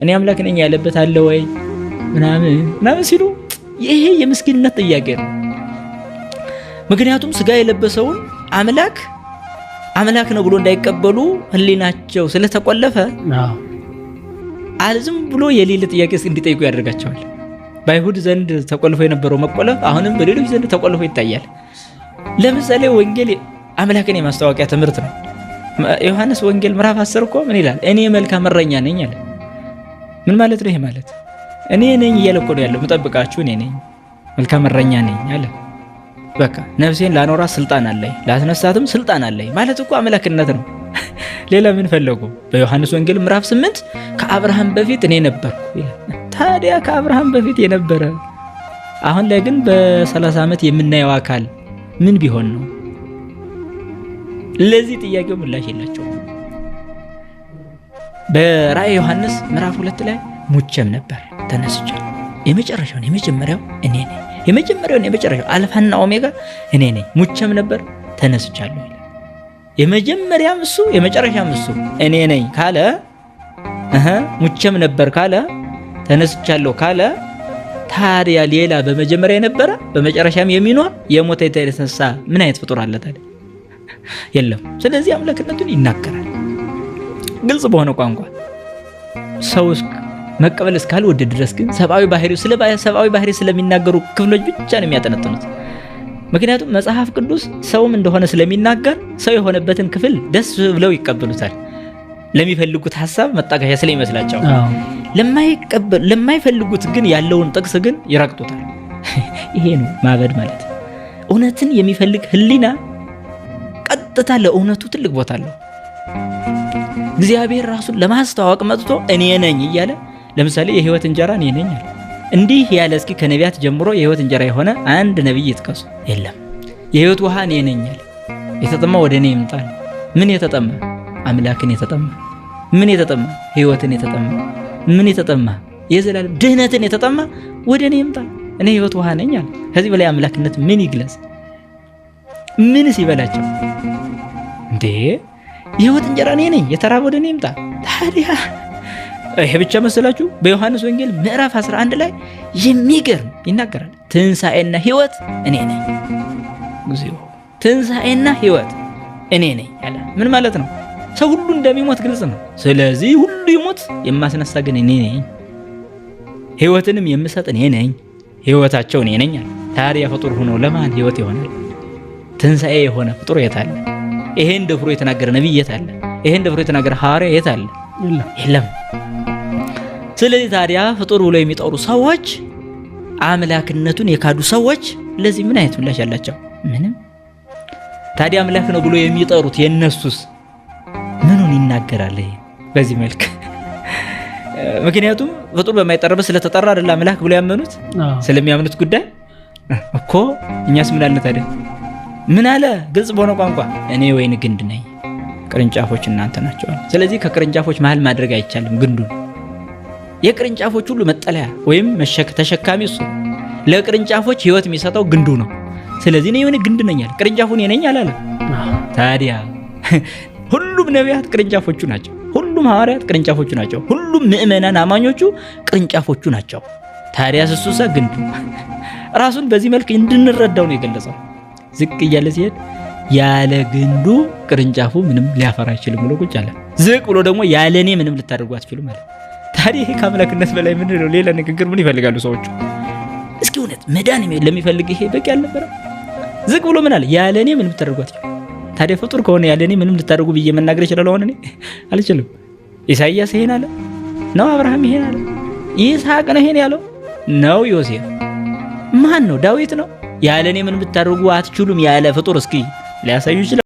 እኔ አምላክ ነኝ ያለበት አለ ወይ ምናምን ምናምን ሲሉ ይሄ የምስኪንነት ጥያቄ ነው። ምክንያቱም ስጋ የለበሰውን አምላክ አምላክ ነው ብሎ እንዳይቀበሉ ሕሊናቸው ስለተቆለፈ ዝም ብሎ የሌለ ጥያቄ እንዲጠይቁ ያደርጋቸዋል። በአይሁድ ዘንድ ተቆልፎ የነበረው መቆለፍ አሁንም በሌሎች ዘንድ ተቆልፎ ይታያል። ለምሳሌ ወንጌል አምላክን የማስታወቂያ ትምህርት ነው። ዮሐንስ ወንጌል ምዕራፍ 10 እኮ ምን ይላል? እኔ መልካም እረኛ ነኝ አለ። ምን ማለት ነው ይሄ ማለት? እኔ ነኝ እያለ እኮ ነው ያለው። የምጠብቃችሁ እኔ ነኝ፣ መልካም እረኛ ነኝ አለ። በቃ ነፍሴን ላኖራት ስልጣን አለኝ፣ ላስነሳትም ስልጣን አለኝ ማለት እኮ አምላክነት ነው። ሌላ ምን ፈለጉ? በዮሐንስ ወንጌል ምዕራፍ 8 ከአብርሃም በፊት እኔ ነበርኩ ይላል። ታዲያ ከአብርሃም በፊት የነበረ አሁን ላይ ግን በ30 ዓመት የምናየው አካል ምን ቢሆን ነው? ለዚህ ጥያቄው ምላሽ የላቸውም። በራእየ ዮሐንስ ምዕራፍ 2 ላይ ሙቼም ነበር ተነስቻለሁ፣ የመጨረሻውን የመጀመሪያው እኔ ነኝ፣ የመጀመሪያውን የመጨረሻው አልፋና ኦሜጋ እኔ ነኝ፣ ሙቼም ነበር ተነስቻለሁ ይላል። የመጀመሪያም እሱ የመጨረሻም እሱ እኔ ነኝ ካለ፣ ሙቼም ነበር ካለ፣ ተነስቻለሁ ካለ፣ ታዲያ ሌላ በመጀመሪያ የነበረ በመጨረሻም የሚኖር የሞተ የተነሳ ምን አይነት ፍጡር አለ ታዲያ? የለም። ስለዚህ አምላክነቱን ይናገራል ግልጽ በሆነ ቋንቋ። ሰው መቀበል እስካልወደደ ድረስ ግን ሰብአዊ ባህሪ ስለ ሰብአዊ ባህሪ ስለሚናገሩ ክፍሎች ብቻ ነው የሚያጠነጥኑት። ምክንያቱም መጽሐፍ ቅዱስ ሰውም እንደሆነ ስለሚናገር ሰው የሆነበትን ክፍል ደስ ብለው ይቀበሉታል። ለሚፈልጉት ሀሳብ መጣቀሻ ስለሚመስላቸው፣ ለማይፈልጉት ግን ያለውን ጥቅስ ግን ይረግጡታል። ይሄ ነው ማበድ ማለት። እውነትን የሚፈልግ ሕሊና ቀጥታ ለእውነቱ ትልቅ ቦታ አለው። እግዚአብሔር ራሱን ለማስተዋወቅ መጥቶ እኔ ነኝ እያለ፣ ለምሳሌ የህይወት እንጀራ እኔ ነኝ አለ። እንዲህ ያለ እስኪ ከነቢያት ጀምሮ የህይወት እንጀራ የሆነ አንድ ነቢይ ይጥቀሱ። የለም። የህይወት ውሃ እኔ ነኝ አለ። የተጠማ ወደ እኔ ይምጣል። ምን የተጠማ? አምላክን የተጠማ። ምን የተጠማ? ህይወትን የተጠማ። ምን የተጠማ? የዘላለም ድህነትን የተጠማ ወደ እኔ ይምጣ፣ እኔ ህይወት ውሃ ነኝ አለ። ከዚህ በላይ አምላክነት ምን ይግለጽ? ምንስ ይበላቸው እንዴ? የህይወት እንጀራ እኔ ነኝ፣ የተራበ ወደ እኔ ይምጣ። ታዲያ ይሄ ብቻ መሰላችሁ? በዮሐንስ ወንጌል ምዕራፍ 11 ላይ የሚገርም ይናገራል። ትንሣኤና ህይወት እኔ ነኝ። እግዚኦ! ትንሣኤና ህይወት እኔ ነኝ ያለ ምን ማለት ነው? ሰው ሁሉ እንደሚሞት ግልጽ ነው። ስለዚህ ሁሉ ይሞት፣ የማስነሳ ግን እኔ ነኝ። ህይወትንም የምሰጥ እኔ ነኝ። ህይወታቸው እኔ ነኝ አለ። ታዲያ ፍጡር ሆኖ ለማን ህይወት ይሆናል? ትንሣኤ የሆነ ፍጡር የት አለ? ይሄን ደፍሮ የተናገረ ነቢይ የት አለ? ይሄን ደፍሮ የተናገረ ሐዋርያ የት አለ? የለም። ስለዚህ ታዲያ ፍጡር ብሎ የሚጠሩ ሰዎች፣ አምላክነቱን የካዱ ሰዎች ለዚህ ምን አይነት ምላሽ አላቸው? ምንም። ታዲያ አምላክ ነው ብሎ የሚጠሩት የነሱስ ምኑን ይናገራል? ይሄ በዚህ መልክ ምክንያቱም ፍጡር በማይጠራበት ስለተጠራ አይደል አምላክ ብሎ ያመኑት፣ ስለሚያምኑት ጉዳይ እኮ። እኛስ ምን አለ ታዲያ? ምን አለ? ግልጽ በሆነ ቋንቋ እኔ ወይን ግንድ ነኝ፣ ቅርንጫፎች እናንተ ናቸው። ስለዚህ ከቅርንጫፎች መሀል ማድረግ አይቻልም ግንዱን። የቅርንጫፎች ሁሉ መጠለያ ወይም ተሸካሚ እሱ፣ ለቅርንጫፎች ህይወት የሚሰጠው ግንዱ ነው። ስለዚህ እኔ የሆነ ግንድ ነኝ አለ። ቅርንጫፉ እኔ ነኝ አላለ። ታዲያ ሁሉም ነቢያት ቅርንጫፎቹ ናቸው። ሁሉም ሐዋርያት ቅርንጫፎቹ ናቸው። ሁሉም ምእመናን አማኞቹ ቅርንጫፎቹ ናቸው። ታዲያ እሱሳ ግንዱ ራሱን በዚህ መልክ እንድንረዳው ነው የገለጸው። ዝቅ እያለ ሲሄድ ያለ ግንዱ ቅርንጫፉ ምንም ሊያፈራ አይችልም ብሎ ቁጭ አለ። ዝቅ ብሎ ደግሞ ያለ እኔ ምንም ልታደርጉ አትችሉም አለ። ታዲያ ይሄ ከአምላክነት በላይ ምን ነው? ሌላ ንግግር ምን ይፈልጋሉ ሰዎቹ? እስኪ እውነት መዳን ለሚፈልግ ይሄ በቂ አልነበረም? ዝቅ ብሎ ምን አለ? ያለ እኔ ምንም ልታደርጉ አትችሉም። ታዲያ ፍጡር ከሆነ ያለ እኔ ምንም ልታደርጉ ብዬ መናገር እችላለሁ? አሁን እኔ አልችልም። ኢሳይያስ ይሄን አለ ነው? አብርሃም ይሄን አለ? ይስሐቅ ነው ይሄን ያለው ነው? ዮሴፍ ማን ነው? ዳዊት ነው? ያለ እኔ ምን ብታደርጉ አትችሉም ያለ ፍጡር እስኪ ሊያሳዩ ይችላል?